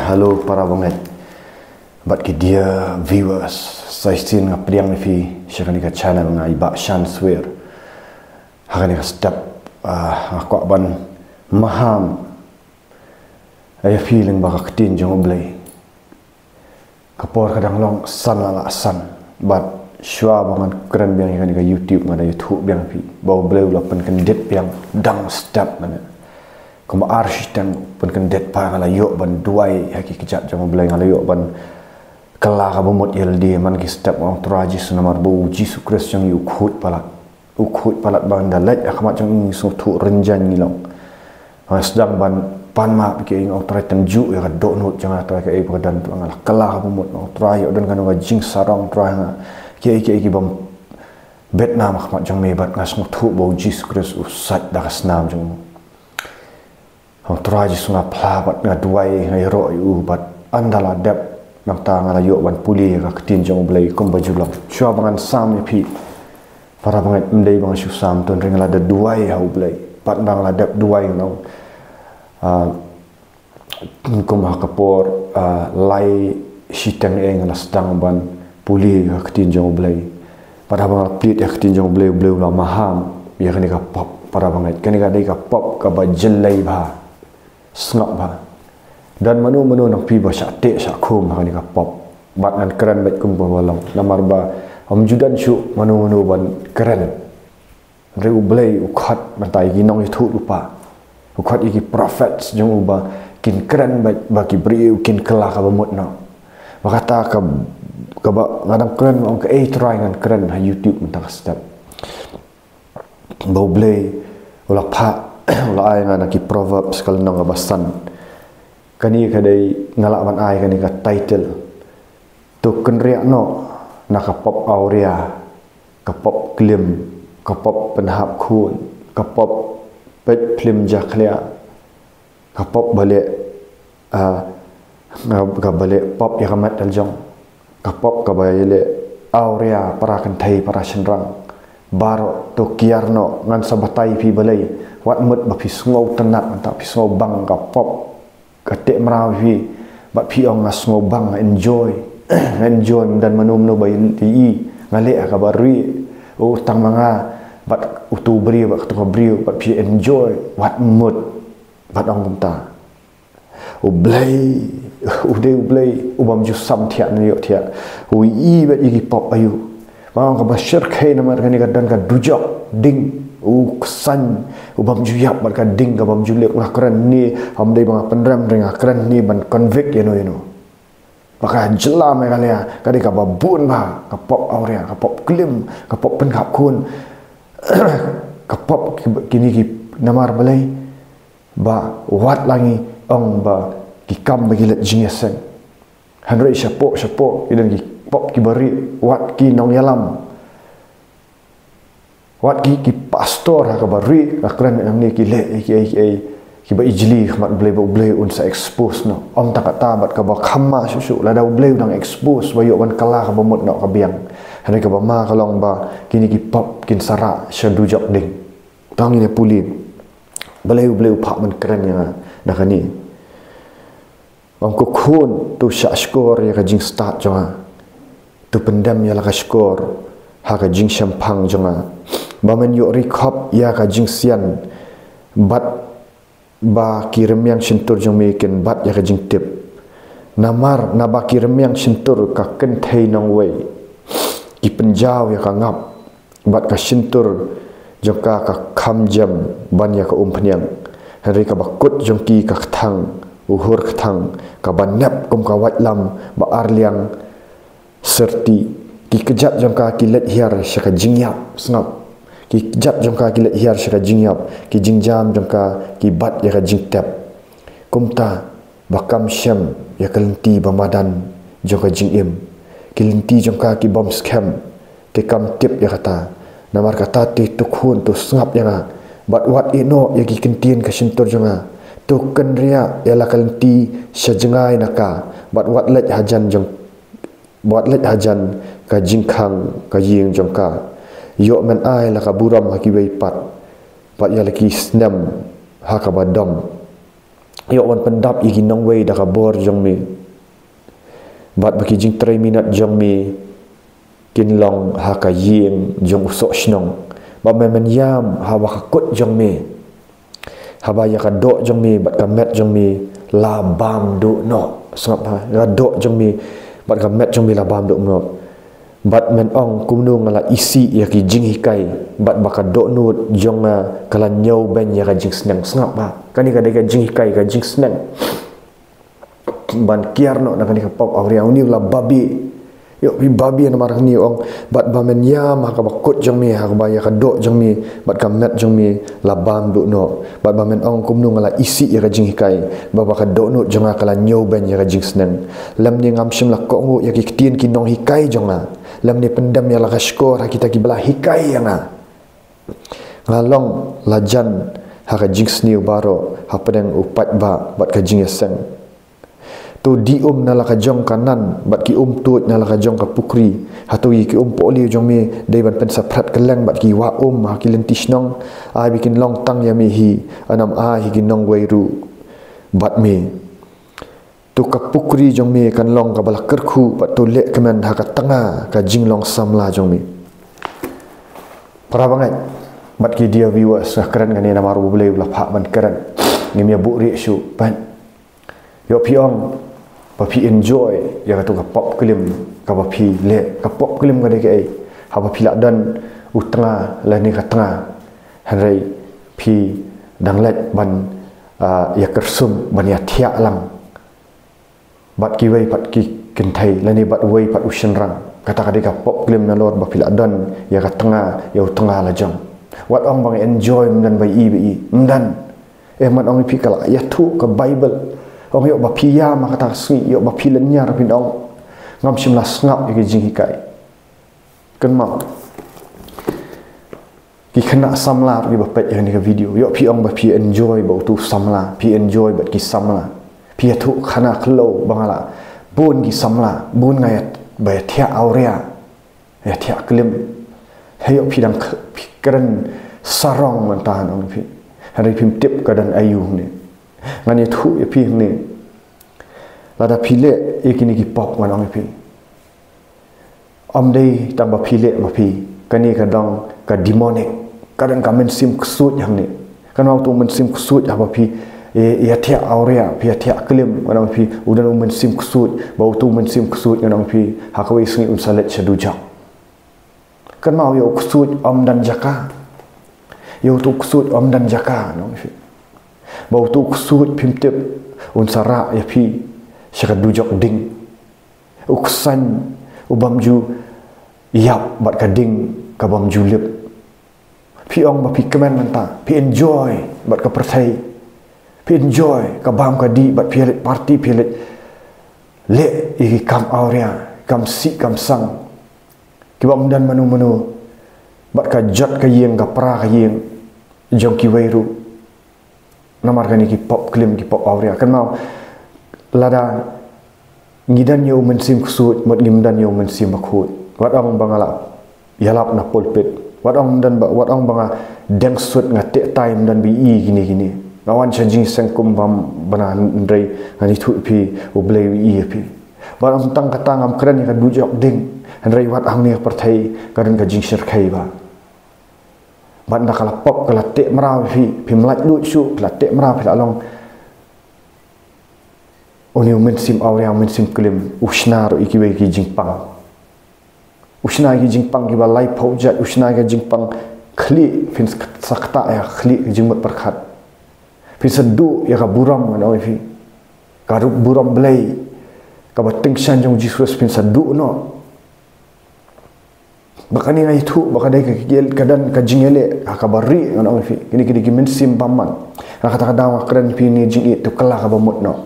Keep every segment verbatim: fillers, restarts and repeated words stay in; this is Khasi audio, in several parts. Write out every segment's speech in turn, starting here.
Hello para bangeit bad ki dear viewers, sa shisien nga pdiang ïa phi sha kane ka channel nga i Bah Shan Swer. Ha kane ka step, ah, nga kwah ban maham ïa phi lyngba ka ktien jong U Blei. Ka por ka dang long san la la san bad shuwa ba ngan kren biang ïa kane ka YouTube nga da ïathuh biang ïa phi ba U Blei u la pynkyndit biang dang step mane. Kumba ar shiteng pynkyndit pat nga la ïoh ban duwai ha ki kjat jong U Blei, nga la ïoh ban kylla ka bamut ïa lade man ki step nga ong Trai Jisu namar ba U Jisu Khrist jong ngi u khuid palat. U khuid palat ba ynda leit ha khmat jong ngi sngewthuh rynjang ngi long. Nga sdang ban pan map ïa ki ong Trai tynjuh ïa ka dohnud jong nga Trai kaei ba ka don Trai nga la kylla ka bamut ong Trai ïoh don kano ka jingsarong Trai nga kiei kiei ki bym bit nam ha khmat jong me bad nga sngewthuh ba U Jisu Khrist u sait da ka snam jong u. Ong Trai Jisu nga phla bad nga duwai nga ïaroh ïa u bad ynda la dep nangta nga la ïoh ban pule ïa ka ktien jong U Blei kumba ju long. Shuwa ba ngan sam ïa phi para bangeit ym dei ba nga shu sam tun ring la da duwai ha U Blei bad ynda nga la dep duwai nga ong, ah, kum ha ka por, ah, lai shiteng ïa nga la sdang ban pule ïa ka ktien jong U Blei. Bad haba nga la plie ïa ka ktien jong U Blei, U Blei u la maham ïa kane ka pop para bangeit. Kane ka dei ka pop kaba jyllei bha. Sngap bha. Don mano mano na phi ba shah teh shah khum ha kane ka pop. Bad ngan kren beit kumba long. Namar ba ym ju don shuh mano mano ban kren. Hynrei U Blei u khot mynta ïa ki nongïathuhlypa. U khot ïa ki prophets jong u ba kin kren beit ba ki briew kin kylla ka bamut noh. Ba kata ka, kaba nga dang kren ong kaei Trai ngan kren ha YouTube mynta ka step. Ba U Blei u la phah u la ai nga na ki Proverbs ka lynnong kaba san. Kane ka dei nga lah ban ai kane ka title. To kynriah noh na ka pop awria, ka pop klim, ka pop pynhap khun, ka pop peit phlim jakhlia, ka pop ba leh, ah, ka, ka ba leh pop ïa ka met la jong, ka pop kaba ïaleh awria para kynthei para shynrang. Baroh to kiar noh, ngan sa batai phi balei. Wat mut ba phi sngewtynnat mynta phi sngewbang ka pop ka teh mraw ïa phi bad phi ong nga sngewbang nga enjoy. Nga enjoy ym don mano mano ba ïohi nga leh kaba rieh. U tang ma nga bad uto u briew bad kato ka briew bad phi enjoy. Wat mut bad ong kumta. U Blei, u dei U Blei u bym ju sam thiah ne ïoh thiah. U ïohi bad ïa ki pop aïu. Ba ong kaba shyrkhei namar kane ka don ka dujok ding u ksan u bym ju ïap bad ka ding ka bym ju leh. Nga kren ne ym dei ba nga pynrem, hynrei nga kren ne ban convict ïano ïano. Ba ka jylla Meghalaya ka dei kaba bun bha, ka pop awria, ka pop klim, ka pop pynkhap khun, ka pop ki, kine ki namar balei. Ba wat la ngi ong ba ki kam ba ki leit jingïaseng. Hynrei shapoh shapoh ki don ki pop kiba rieh, wat ki nongïalam, wat ki, ki pastor ha kaba rieh, nga kren nangne ki leh kiei kiei kiba ijli ha khmat Blei ba U Blei un sa expose noh. Ym tang kata bad kaba kham ma shuh shuh lada U Blei u dang expose ba ïoh ban kylla ka bamut noh ka biang. Hynrei kaba ma ka long ba kine ki pop kin sa rah sha dujok ding. Tang ïa pule. Balei U Blei u phah ban kren ïa nga na kane. Ong ko khun to shah shkor ïa ka jingstad jong nga. To pyndem ïa la ka shkor ha ka jingshemphang jong nga. Ba men ïoh ri khop ïa ka jingsian bad ba ki rmiang shyntur jong me kin bat ïa ka jingtip. Namar naba ki rmiang shyntur ka kynthei nongwei ki pynjaw ïa ka ngap. Bad ka shyntur jong ka ka kham jem ban ïa ka umphniang. Hynrei kaba kut jong ki ka kthang, u hur kthang, kaba nep kum ka waitlam ba arliang syrti. Ki kjat jong ka ki leit hiar sha ka jingïap, sngap. Ki kjat jong ka ki leit hiar sha ka jingïap, ki jingjam jong ka ki bat ïa ka jingtep. Kumta ba kam shem ïa ka lynti ba madan jong ka jingim. Ki lynti jong ka ki bym skhem. Te kam tip ïa kata. Namar kata te to khun to sngap ïa nga. Bad wat ïehnoh ïa ki ktien ka shyntur jong nga. To kynriah ïa la ka lynti sha jngai na ka. Bad wat leit hajan jong, wat leit hajan ka jingkhang ka ïing jong ka. Ïoh men ai la ka burom ha kiwei pat. Bad ïa la ki snem ha kaba dom. ïoh ban pyndap ïa ki nongwei da ka bor jong me. Bad ba ki jingtrei minot jong me kin long ha ka ïing jong u soh shnong. Bad men men ïam haba ka kut jong me, haba ïa ka doh jong me bad ka met jong me la bam duh noh. Sngap ha, ïa ka doh jong me bad ka met jong me la bam duh noh. Bad men ong, kumno nga la isih ïa ki jinghikai, bad ba ka dohnud jong nga ka la ñiewbeiñ ïa ka jingsneng. Sngap ha, kane ka dei ka jinghikai, ka jingsneng ban kiar noh na kane ka pop awria. Une u la babe. Ïoh phi babe namar kane, ong. Bad ba men ïam ha kaba kut jong me, ha kaba ïa ka doh jong me bad ka met jong me la bam duh noh. Bad ba men ong, kumno nga la isih ïa ka jinghikai, bad ba ka dohnud jong nga ka la ñiewbeiñ ïa ka jingsneng. Lymne ngam shym la kohnguh ïa ki ktien ki nonghikai jong nga, lymne pyndem ïa la ka shkor ha kita kiba la hikai ïa nga. Nga long la jan ha ka jingsniew baroh hapdeng u paidbah bad ka jingïaseng. To die um na la ka jong ka nan bad ki um tuid na la ka jong ka pukri. Hato ïa ki um pohliew jong me dei ban pynsaphriang kylleng bad ki wah um ha ki lynti shnong? Ai ba kin long tang ïa me hi, ym ai ha ki nongwei ruh bad me. To ka pukri jong me kan long kaba la kyrkhu bad to lehkmen ha ka tnga ka jinglong samla jong me. Para bangeit bad ki dear viewers, nga kren kane namar U Blei u la phah ban kren. Ngim ïa buhrieh shuh pat. Ïoh phi ong ba phi enjoy ïa kato ka pop klim kaba phi leh. Ka pop klim ka dei kaei? Haba phi la don u tnga lane ka tnga, hynrei phi dang leit ban, ah, ïa kyrsum, ban ïa thiah lang bad kiwei pat ki kynthei, lane bad uwei pat u shynrang. Kata ka dei ka pop klim nalor ba phi la don ïa ka tnga, ïa u tnga la jong. Wat ong ba nga enjoy, ym don ba i ba i, ym don. Eh, man ong ïa phi, ka la ïathuh ka Bible. Ong ïoh ba phi ïam ha kata ka sngi, ïoh ba phi lynñiar, phin ong, ngam shym la sngap ïa ki jinghikai. Kynmaw, ki khynnah samla ruh kiba peit ïa kane ka video, ïoh phi ong ba phi enjoy bad uto u samla, phi enjoy bad ki samla. Phi ïathuh khana khlaw ba nga la bun ki samla, bun nga ïa, ba ïa thiah awria, ïa thiah klim. Hei, ïoh phi dang k-, phi kren sarong mynta, ngan ong ïa phi. Hynrei phim tip ka don aïu hangne. Ngan ïathuh ïa phi hangne. Lada phi leh ïa kine ki pop, ngan ong ïa phi, ym dei tang ba phi leh ma phi. Kane ka dang ka demonic, ka dang ka mynsiem ksuid hangne. Kane uto u mynsiem ksuid haba phi, eh, ïa thiah awria, phi ïa thiah klim, ngan ong ïa phi, u don u mynsiem ksuid, bad uto u mynsiem ksuid, ngan ong ïa phi, ha kawei sngi un sa leit sha dujok. Kynmaw, ïa u ksuid ym don jaka. Ïa uto u ksuid ym don jaka, ngan ong ïa phi. Bad uto u ksuid, phim tip, un sa rah ïa phi sha ka dujok ding. U ksain u bym ju ïap bad ka ding ka bym ju lip. Phi ong ba phi kmen mynta, phi enjoy bad ka pyrthei. Phi enjoy ka bam ka dih bad phi ïa leit party, phi ïa leit leh ïa ki kam awria, kam sih kam sang, kiba ym don mano mano, bad ka jot ka ïing, ka pra ka ïing jong kiwei ruh. Namar kane ki pop klim, ki pop awria. Kynmaw, lada ngi don ïa u mynsiem ksuid, mut ngim don ïa u mynsiem bakhuid. Wat ong ba nga la ïalap na pulpit, wat ong don ba, wat ong ba nga deng sut, nga teh tai, ym don ba i kine kine. Nga wan sha jingseng kum bam bna, hynrei ngan ïathuh ïa phi, U Blei u i ïa phi. Wat ong tang kata, ngam kren ïa ka dujok ding, hynrei wat hangne ha pyrthei ka don ka jingshyrkhei ba. Bad ynda ka la pop, ka la teh mraw ïa phi, phim lait luid shuh, ka la teh mraw, phi la long une u mynsiem awria, u mynsiem klim, u shna ruh ïa kiwei ki jingpang. U shna ïa ki jingpang kiba laiphew jait, u shna ïa ki jingpang khlieh, phin sa ktah ïa khlieh ki jingmut pyrkhat. Phin sa duh ïa ka burom, ngan ong ïa phi, ka ruh burom Blei, kaba tyngshaiñ jong u Jisu Khrist, phin sa duh noh. Ba kane nga ïathuh ba ka dei ka, ka, ka don ka jingïaleh ha kaba rieh, ngan ong ïa phi. Kine ki dei ki mynsiem bymman. Ha kata ka daw nga kren ïa phi, ne jingïeit, to kylla kaba mut noh.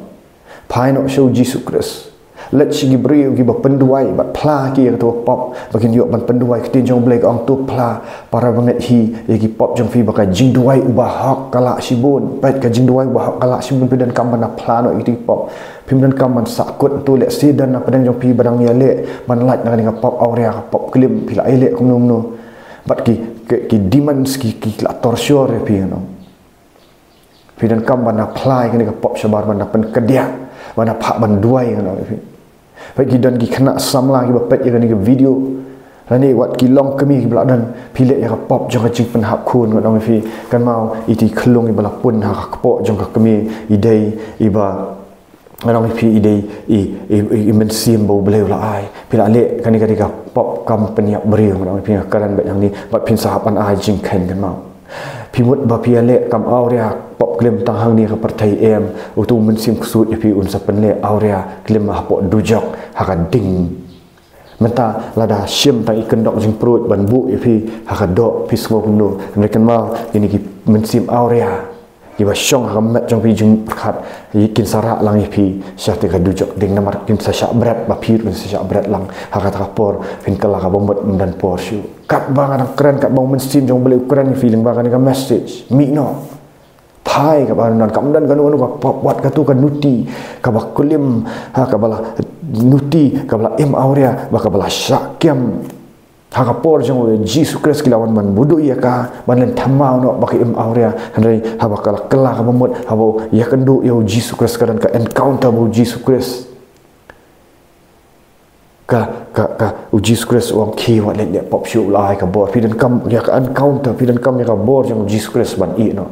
Phai noh sha u Jisu Khrist. Leit sha ki briew kiba pynduwai bad phla ki ïa kato ka pop, ba kin ïoh ban pynduwai. Ka ktien jong U Blei ka ong, to phla para bangeit hi ïa ki pop jong phi, ba ka jingduwai u bahok ka lah shibun. Peit, ka jingduwai u bahok ka lah shibun. Phi donkam ban phla noh ïa ki pop. Phim donkam ban sahkut. To lehse don na pdeng jong phi ba dang ïaleh ban lait na kane ka pop awria, ka pop klim, phi la ïaleh kumno kumno. Bad ki, ki, ki demons ki, ki la torture ïa phi, ngan ong. Phi donkam ban da phla ïa kane ka pop shabar, ban da pynkdiah, ban da phah ban duwai, ngan ong ïa phi. Peit ki don ki khynnah samla kiba peit ïa kane ka video, lane wat ki longkmie kiba la don, phi leh ïa ka pop jong ka jingpynhap khun, ngan ong ïa phi. Kynmaw, ita i khyllung iba la pun ha ka kpoh jong ka kmie i dei iba, ngan ong ïa phi, i dei i, i, i, i mynsiem ba U Blei u la ai. Phi la leh kane ka dei ka pop kam pynïap briew, ngan ong ïa phi. Nga kren beit hangne bad phin sa hap ban ai jingkheiñ, kynmaw. Phi mut ba phi ïaleh kam awria pop klim tang hangne ha ka pyrthei, em, uto u Mynsiem Ksuid ïa phi un sa pynleh awria klim hapoh dujok ha ka ding. Mynta lada shim tang i kyndok jingpruid ban buh ïa phi ha ka doh, phi sngew kumno? Hynrei kynmaw, kine ki mynsiem awria kiba shong ha ka met jong phi jingpyrkhat, kin sa rah lang ïa phi sha te ka dujok ding, namar kin sa shah bret, ba phi ruh kin sa shah bret lang. Ha kata ka por phin kylla kaba mut, ym don por shuh. Katba nga dang kren, katba u Mynsiem jong U Blei u kren ïa phi lyngba kane ka message, mih noh. Phai, kaba don, kam don kano kano ka pop, wat kato ka nuti kaba klim, ha, kaba la nuti kaba la im awria, ba kaba la shah kem ha ka por jong U Jisu Khrist, ki la wan ban buduh ïa ka, ban len thymmai noh ba ka im awria. Hynrei haba ka la kylla kaba mut, haba ïakynduh ïa U Jisu Khrist, ka don ka encounter bad U Jisu Khrist, ka, ka, ka, U Jisu Khrist u ong, khie, wat leh leh pop shuh, u la ai ka bor. Phi donkam ïa ka encounter, phi donkam ïa ka bor jong U Jisu Khrist ban ïeh noh.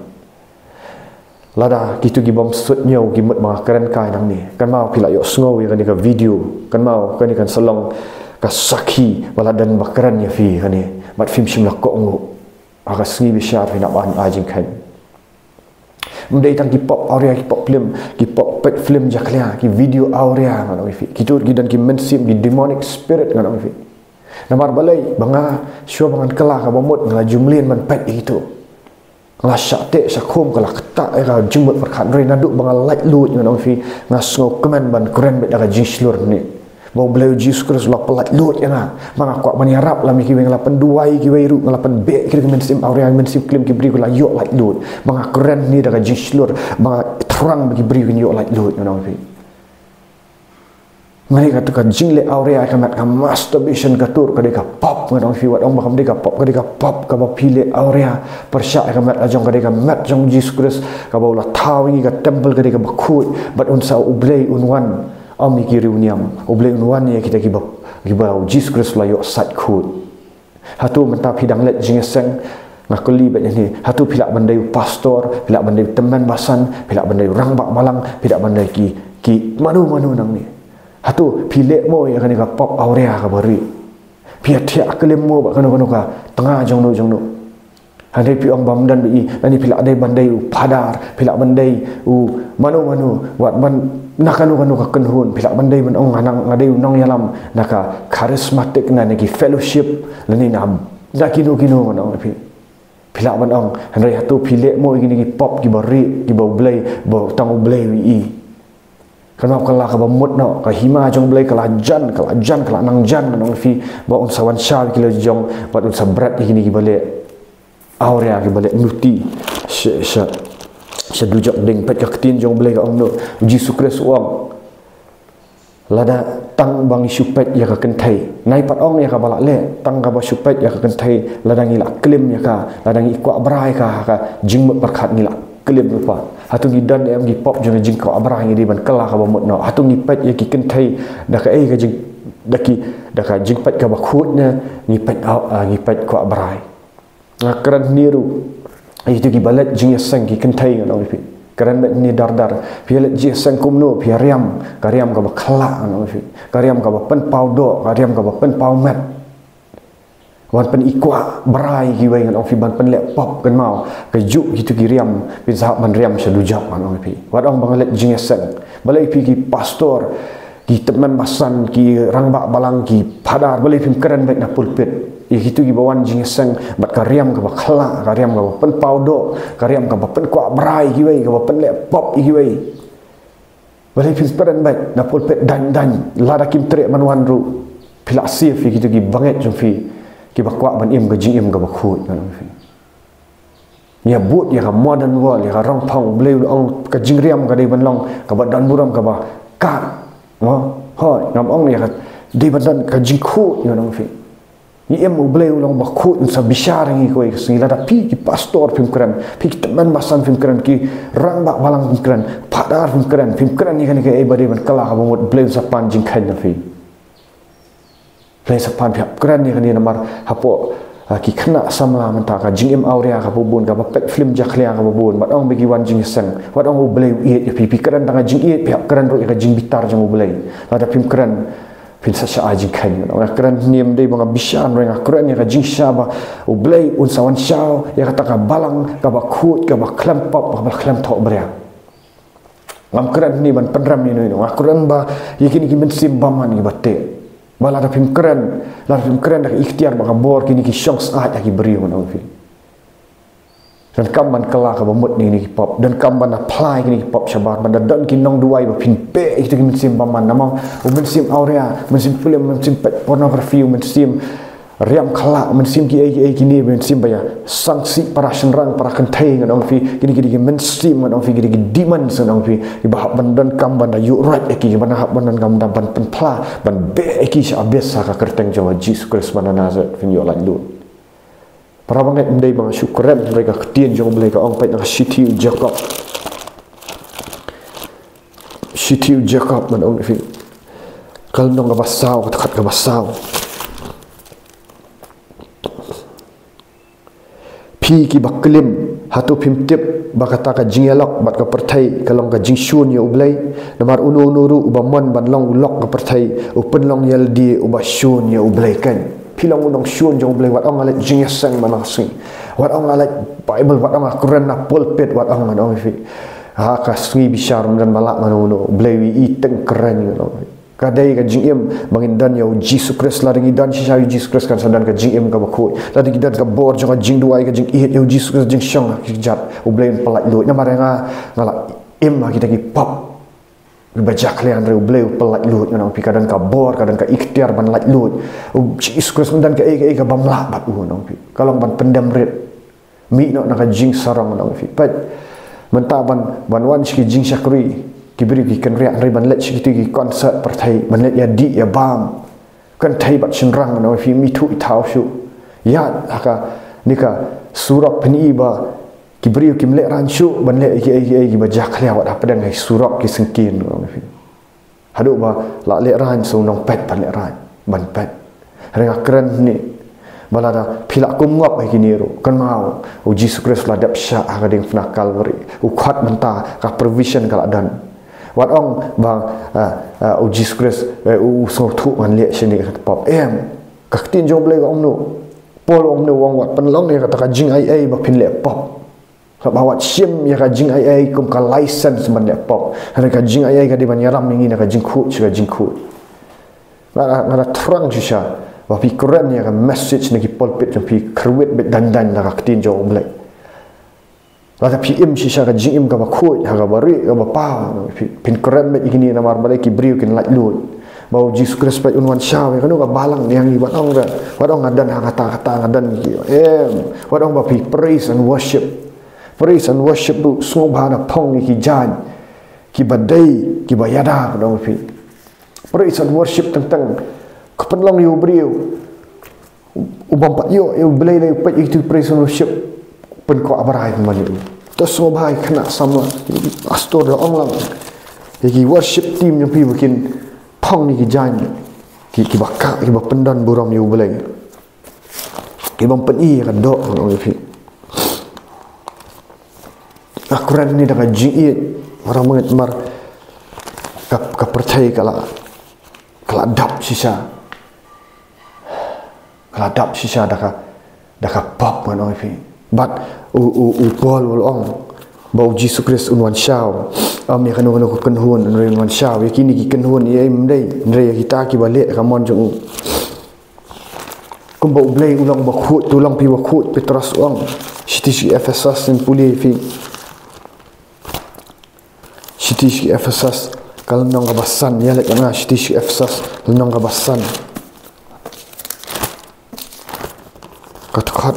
Lada kito ki bym suidñiew ki mut ba nga kren kai nangne, kynmaw, phi la ïohsngew ïa kane ka video, kynmaw, kane kan sa long ka sakhi ba la don ba kren ïa phi kane, bad phim shym la kohnguh. Ha ka sngi bishar phin hap ban ai jingkheiñ. Ym dei tang ki pop awria, ki pop film, ki pop peit film jakhlia, ki video awria, ngan ong ïa phi. Kito ki don ki mynsiem, ki demonic spirit, ngan ong ïa phi. Namar balei? Ba nga, shuwa ba ngan kylla kaba mut, nga la ju mlien ban peit ïa kito. Nga la shah teh shah khum, ka la ktah ïa ka jingmut pyrkhat. Hynrei naduh ba nga laitluid, ngan ong ïa phi, nga sngewkmen ban kren beit da ka jingshlur ne, ba U Blei U Jisu Khrist u la pyllaitluid ïa nga. Ba nga kwah ban ïarap lem ïa kiwei, nga la pynduwai ïa kiwei ruh, nga la pynbeh ïa ki mynsiem awria, mynsiem klim, ki briew ki la ïoh laitluid. Ba nga kren ne da ka jingshlur, ba nga thrang ba ki briew kin ïoh laitluid, ngan ong ïa phi. Mane kata ka jingleh awria ïa ka met, ka masturbation, ka tur, ka dei ka pop, ngan ong ïa phi. Wat ong ba kam dei ka pop, ka dei ka pop kaba phi leh awria pyrshah ïa ka met la jong, ka dei ka met jong U Jisu Khrist, kaba u la thaw ïa ngi, ka temple ka dei kaba khuid, bad un sa, U Blei un wan, ym ïa ki riewniam, U Blei un wan ïa kita kiba, kiba U Jisu Khrist u la ïoh sait khuid. Hato mynta phi dang leit jingïaseng? Nga kylli beit ïa ne, hato phi lah ban dei u pastor, phi lah ban dei u tymmen basan, phi lah ban dei u rangbah balang, phi lah ban dei ki, ki mano mano nangne? Hato phi leh mo ïa kane ka pop awria kaba rieh? Phi ïathiah klim mo bad kano kano ka tnga jongno jongno? Hynrei phi ong ba ym don beit, lane phi lah dei ban dei u phadar, phi lah ban dei u mano mano, wat ban na kano kano ka kynhun, phi lah ban dei ban ong, nga nang, nga dei u nongïalam na ka charismatic, na, na ki fellowship, lane na, na kino kino, ngan ong ïa phi. Phi lah ban ong, hynrei hato phi leh mo ïa kine ki pop kiba rieh, kiba U Blei, ba tang U Blei u ïohi? Kynmaw, kylla kaba mut noh, ka hima jong U Blei ka la jan, ka la jan, ka la nang jan, ngan ong ïa phi, ba un sa wan shaw ïa ki la jong, bad un sa bret ïa kine kiba leh awria, kiba leh nuti sha, sha, sha dujok ding. Peit ka ktien jong U Blei ka ong noh, U Jisu Khrist u ong, lada tang ba ngi shu peit ïa ka kynthei, nai pat ong ïa kaba lah leh, tang kaba shu peit ïa ka kynthei, lada ngi lah klim ïa ka, lada ngi kwah brai ïa ka, ka jingmut pyrkhat ngi lah klim lypa. Hato ngi don em ki pop jong ka jingkwah brai, ngi dei ban kylla kaba mut noh? Hato ngi peit ïa ki kynthei da kaei ka jing, da ki, da ka jingpeit kaba khuid ne ngi peit, ah, ah, ngi peit kwah brai? Nga kren hangne ruh ïa kito kiba leit jingïaseng, ki kynthei, ngan ong ïa phi. Kren beit hangne dar dar. Phi leit jingïaseng kumno? Phi riam, ka riam kaba khlah, ngan ong ïa phi. Ka riam kaba pynpaw doh, ka riam kaba pynpaw met. Wan pyni kwah brai ïa kiwei, ngan ong ïa phi, ban pynleh pop, kynmaw, kajuh kito ki riam phin sa hap ban riam sha dujok, ngan ong ïa phi. Wat ong ba nga leit jingïaseng. Balei phi ki pastor, ki tymmen basan, ki rangbah balang, ki phadar, balei phim kren beit na pulpit ïa kito kiba wan jingïaseng bad ka riam kaba khlah, ka riam kaba pynpaw doh, ka riam kaba pynkwah brai ïa kiwei, kaba pynleh pop ïa kiwei? Balei phim kren beit na pulpit dang dang, lada kim treh ban wan ruh, phi lah save ïa kito ki bangeit jong phi kiba kwah ban im ka jingim kaba khuid, ngan ong ïa phi. Ngi ïa bud ïa ka modern world, ïa ka rong pang. U Blei u la ong ka jingriam ka dei ban long kaba don burom, kaba kah. Mo, hooid, ngam ong ïa ka dei ban don ka jingkhuid, ngan ong ïa phi. Ngi im, U Blei u long ba khuid, un sa bishar ïa ngi kawei ka sngi. Lada phi ki pastor phim kren, phi ki tymmen basan phim kren, ki rangbah balang phim kren, phadar phim kren, phim kren ïa kane kaei ba dei ban kylla kaba mut, U Blei un sa pan jingkheiñ na phi. U Blei un sa pan. Phi hap kren ïa kane namar hapoh, ah, ki khynnah samla mynta, ka jingim awria kaba bun, kaba peit film jakhlia kaba bun, wat ong ba ki wan jingïaseng, wat ong U Blei u ïeit ïa phi. Phi kren tang ka jingïeit, phi hap kren ruh ïa ka jingbitar jong U Blei. Lada phim kren, phin sa shah ai jingkheiñ. Nga kren hangne ym dei ba nga bishar, hynrei nga kren ïa ka jingshisha ba U Blei un sa wan shaw ïa kata ka balang kaba khuid, kaba khlem pop, kaba khlem thohbria. Ngam kren hangne ban pynrem ïano ïano, nga kren ba ïa kine ki mynsiem bymman kiba teh, ba lada phim kren, lada phim kren da ka iktiar bad ka bor, kine ki shong syaid ha ki briew, ngan ong ïa phi. Donkam ban kylla kaba mut na kine ki pop, donkam ban da phla ïa kine ki pop shabar, ban da don ki nongduwai ba phin beh ïa kito ki mynsiem bymman. Namar u mynsiem awria, mynsiem film, mynsiem peit pornography, u mynsiem riam khyllah, mynsiem kiei kiei, kine mynsiem ba ïa sangsi para shynrang, para kynthei, ngan ong ïa phi. Kine ki dei ki mynsiem, ngan ong ïa phi, ki dei ki demons, ngan ong ïa phi, kiba hap ban donkam ban da ïuh roit ïa ki, ban da hap ban donkam da ban pynphla, ban beh ïa ki sha abyss ha ka kyrteng jong U Jisu Khrist ba na Nasareth, phin ïoh laitluid. Para bangeit, ym dei ba nga shu kren, hynrei ka ktien jong U Blei ka ong, peit na ka Shithi u Jakob. Shithi u Jakob, ngan ong ïa phi, ka lynnong kaba saw, ka dkhot kaba saw. Phi kiba klim, hato phim tip ba kata ka jingïalok bad ka pyrthei ka long ka jingshun ïa U Blei? Namar uno uno ruh uba mon ban long u lok ka pyrthei, u pynlong ïa lade uba shun ïa U Blei keiñ. Phi long u nongshun jong U Blei, wat ong nga leit jingïaseng man la ka sngi, wat ong nga leit Bible, wat ong nga kren na pulpit, wat ong, ngan ong ïa phi, ha ka sngi bishar ym don ba lah mano mano, U Blei u ïohi teng kren, ngan ong ïa phi. Ka dei ka jingim ba ngin don ïa U Jisu Khrist. Lada ngi don shisha ïa U Jisu Khrist, kan sa don ka jingim kaba khuid. Lada ngi don ka bor jong ka jingduwai, ka jingïeit ïa U Jisu Khrist, jingshong ha ki kjat, U Blei un pyllait luid. Namar nga, nga la im ha kita ki pop kiba jakhlia, hynrei U Blei u pyllait luid, ngan ong ïa phi. Ka don ka bor, ka don ka iktiar ban lait luid. U Jisu Khrist, ym don kaei kaei kaba ym lah bad u, ngan ong ïa phi. Ka long ban pyndem rit. Mih noh na ka jingsarong, ngan ong ïa phi. Peit, mynta ban, ban wan sha ki jingshakri, ki briew ki kynriah, hynrei ban leit sha kito ki concert pyrthei, ban leit ïadih ïabam, kynthei bad shynrang, ngan ong ïa phi, ym ithuh ithaw shuh. Ïaid ha kane ka surok, phin i ba ki briew kim lehraiñ shuh ban leh kiei kiei kiba jakhlia wat hapdeng ha ki surok, ki syngkien, ngan ong ïa phi. Haduh ba la lehraiñ, sa u nongpeit ban lehraiñ, ban peit. Hynrei nga kren hangne ba lada phi la kum ngop ha kine ruh, kynmaw, U Jisu Khrist u la dep shah ha ka diengphna Kalbari. U khot mynta, ka provision ka la don. Wat ong ba, ah, ah, U Jisu Khrist, eh, u, u sngewthuh ngan leh shane kata ka pop. Em, ka ktien jong U Blei ka ong kumno? Paul u ong kumno? U ong wat pynlong ïa kata ka jingaiei ba phin leh pop. Haba wat shim ïa ka jingaiei kum ka license ban leh pop. Hynrei ka jingaiei ka dei ban ïalam ïa ngi na ka jingkhuid sha ka jingkhuid. Nga, nga da thrang shisha ba phi kren ïa ka message na ki pulpit jong phi, kyrwit beit dang dang da ka ktien jong U Blei. Lada phi im shisha ka jingim kaba khuid, ha kaba rieh, kaba paw, phi, phin kren beit ïa kine, namar balei? Ki briew kin lait luid ba U Jisu Khrist peit un wan shaw ïa kano ka balang, ïa ngi, wat ong, wat ong nga don ha kata kata, nga don ïa ki. Em, wat ong ba phi praise and worship. Praise and worship ruh sngewbha da phong ïa ki jaiñ kiba dei, kiba ïada, ngan ong ïa phi. Praise and worship teng teng ka pynlong ïa u briew u bym pat ïoh ïa U Blei lei, u peit ïa kito ki praise and worship, pynkwah brai pynban ïa u. To sngewbha ïa ki khynnah samla, ïa ki pastor, da ong lang ïa ki worship team jong phi ba kin phong ïa ki jaiñ, ki, kiba kah, kiba pyndon burom ïa U Blei. Ki bym pyni ïa ka doh, ngan ong ïa phi. Nga kren hangne da ka jingïeit, marmar, mar ka, ka pyrthei ka la, ka la dap shisha. Ka la dap shisha da ka, da ka pop, ngan ong ïa phi. Bad u, u, u Paul u la ong ba U Jisu Khrist un wan shaw. Ym ïa kano kano ka kynhun, hynrei un wan shaw ïa kine ki kynhun, ïa, ym dei, hynrei ïa kita kiba leh ka mon jong u. Kumba U Blei u long ba khuid, to long phi ba khuid, Petros u ong. Shithi sha ki Ephesus, ngin pule ïa phi. Shithi sha ki Ephesus, ka lynnong kaba san, ïa leit ïa nga, Shithi sha ki Ephesus, lynnong kaba san. Ka dkhot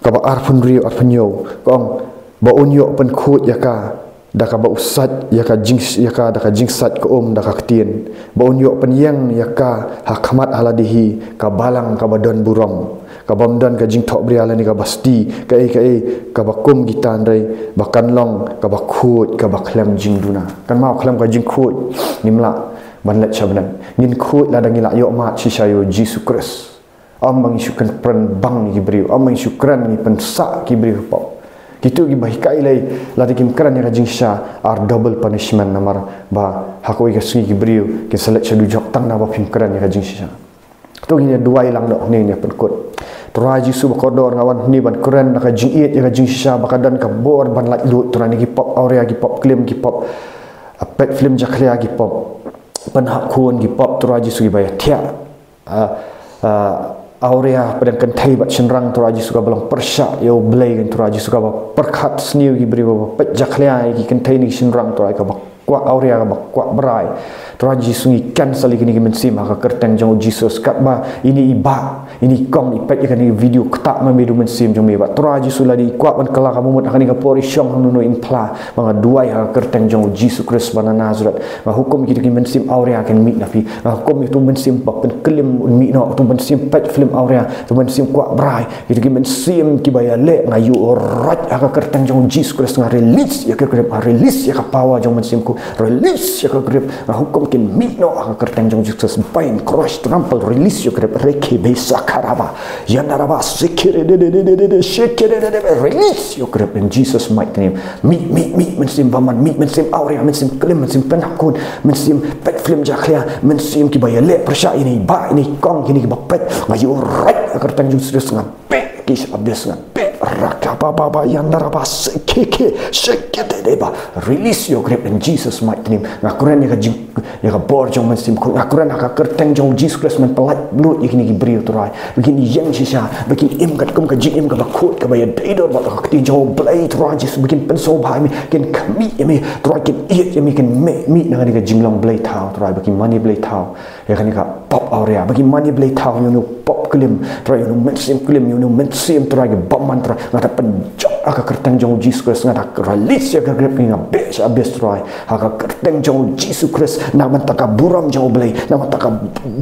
kaba arphew hynriew, arphew hynñiew, ka ong, ba un ïoh pynkhuid ïa ka, da kaba u sait ïa ka jing, ïa ka da ka jingsait ka um da ka ktien, ba un ïoh pynïeng ïa ka ha khmat ha lade hi ka balang kaba don burom, kabym don ka jingthohbria lane kaba sti kaei kaei kaba kum kita, hynrei ba kan long kaba khuid kaba khlem jingduna. Kan mut khlem ka jingkhuid ngim lah ban leit sha bneng. Ngin khuid lada ngi la ïoh mad shisha ïa u Jisu Khrist. Ym ba ngi shu kren pynbang ïa ki briew, ym ba ngi shu kren ngi pynsah ki briew ha pop. Kito kiba hikai lei, lada kim kren ïa ka jingshisha, ar double punishment, namar ba ha kawei ka sngi ki briew kin sa leit sha dujok tang naba phim kren ïa ka jingshisha. To ngin ïa duwai lang noh, ngin ïa pynkut. Trai Jisu ba kordor, nga wan hangne ban kren da ka jingïeit ïa ka jingshisha ba ka don ka bor ban laitluid, Trai, na ki pop awria, ki pop klim, ki pop, ah, peit film jakhlia, ki pop pynhap khun, ki pop, Trai Jisu, kiba ïa thiah, ah, ah, awria hapdeng kynthei bad shynrang, Trai Jisu, kaba long pyrshah ïa U Blei, kan, Trai Jisu, kaba pyrkhat sniew ki briew, ba peit jakhlia ïa ki kynthei ne ki shynrang, Trai, kaba kwah awria, kaba kwah brai. Trai Jisu, ngi cancel ïa kine ki mynsiem ha ka kyrteng jong U Jisu. Katba ine i bah, ine i kong i peit ïa kane ka video, ktah ma me da u Mynsiem jong me, bad Trai Jisu, lada i kwah ban kylla, kaba mut ha kane ka por i shong hangno hangno, in phla. Ba nga duwai ha ka kyrteng jong U Jisu Khrist ba na Nasareth, nga hukum ïa kito ki mynsiem awria kin mih na phi. Nga hukum ïa uto u mynsiem ba pynklim un mih noh, uto u mynsiem peit film awria, uto u mynsiem kwah brai, ïa kito ki mynsiem kiba ïaleh, nga ïuhroit ha ka kyrteng jong U Jisu Khrist, nga release ïa ki grip, nga release ïa ka power jong u Mynsiem Khuid, release ïa ka grip, nga hukum kin mih noh ha ka kyrteng jong U Jisu Khrist, bind, crush, trample, release your grip, reke be sakaraba, yandaraba, sekere de de de de de de, shekere de de de, release your grip in Jesus' mighty name. Mih, mih, mih, mynsiem bymman, mih, mynsiem awria, mynsiem klim, mynsiem pynhap khun, mynsiem peit film jakhlia, mynsiem kiba ïaleh pyrshah ïa ine i bah, ine i kong, ïa kine kiba peit, nga ïuhroit ha ka kyrteng jong U Jisu Khrist, nga beh ki sha abyss, nga beh, rakababa, yandaraba, sekeke, shekete deba. Release your grip in Jesus' mighty name. Nga kren ïa ka jing, ïa ka bor jong u Mynsiem Khuid, nga kren ha ka kyrteng jong U Jisu Khrist, men pyllait luid ïa kine ki briew, Trai, ba kin ïeng shisha, ba kin im katkum ka jingim kaba khuid, kaba ïadei dor bad ka ktien jong U Blei, Trai Jisu, ba kin pynsngewbha ïa me, kin khmih ïa me, Trai, kin ïeit ïa me, kin mih, mih na kane ka jinglong blei thaw, Trai, ba kin mane blei thaw ïa kane ka pop awria, ba kin mane blei thaw ïa une u pop klim, Trai, ïa une u mynsiem klim, ïa une u mynsiem, Trai, ki bymman, Trai, nga da pynjot ha ka kyrteng jong U Jisu Khrist, nga da release ïa ka grip, nga beh sha abyss, Trai, ha ka kyrteng jong U Jisu Khrist, na ka bynta ka burom jong U Blei, na ka bynta ka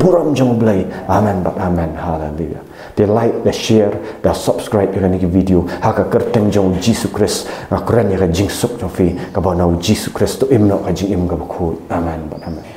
burom jong U Blei. Amen bad amen. Haleluya. Da like, da share, da subscribe ïa kane ka video ha ka kyrteng jong U Jisu Khrist. Nga kren ïa ka jingsuk jong phi, kaba na U Jisu Khrist to im noh ka jingim kaba khuid. Amen bad amen.